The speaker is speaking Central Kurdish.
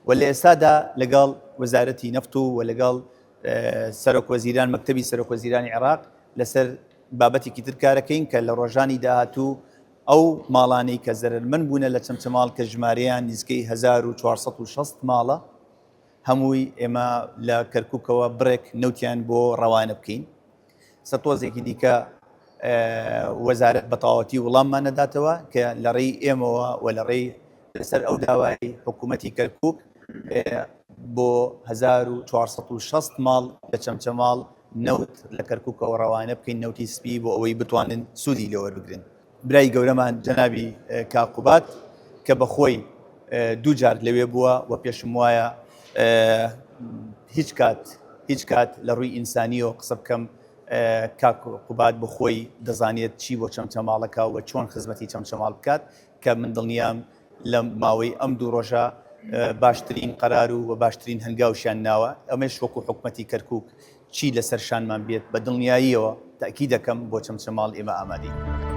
و لە ئێستادا لەگەڵ وەزارەتی نەفت و و لەگەڵ سەرۆک وەزیران مەکتەبی سەرۆک وەزیرانی عێراق لەسەر بابەتێکی تر کارەکەین کە لە ڕۆژانی داهاتوو ئەو ماڵانەی کە زەرەرمەند بوونە لە چەمچەماڵ کە ژمارەیان نزیکەی 1460 ماڵە هەمووی ئێمە لە کەرکووکەوە بڕێک نەوتیان بۆ ڕەوانە بکەین. سەتۆزێکی دیکە وەزارەت بە تەواوەتی وڵاممان نەداتەوە کە لە ڕێی ئێمەوە و لە ڕێی لەسەر ئەو داوای حکوومەتی کەرکووک بۆ 1460 ماڵ لە چەمچەماڵ نەوت لە کەرکووکەوە ڕەوانە بکەین نەوتی سپی بۆ ئەوەی بتوانن سوودی لێوەربگرن. برای گەورەمان جەنابی کاک قوباد کە بە خۆی دوو جار لەوێ بووە و پێشم وایە هیچ کات هیچ کات لە ڕووی ئینسانیەوە قسە بکەم کاک قوباد بە خۆی دەزانێت چی بۆ چەمچەماڵەکە و چۆن خزمەتی چەمچەماڵ بکات کە من دڵنیام لە ماوەی ئەم دوو ڕۆژە باشترین قەرار و و باشترین هەنگاوشیان ناوە ئەمەش وەکو حکومەتی کەرکک چی لەسەر شانمان بێت بە دڵنیاییەوە تەئکید دەکەم بۆ چەمچەماڵ ئێمە ئامادەین.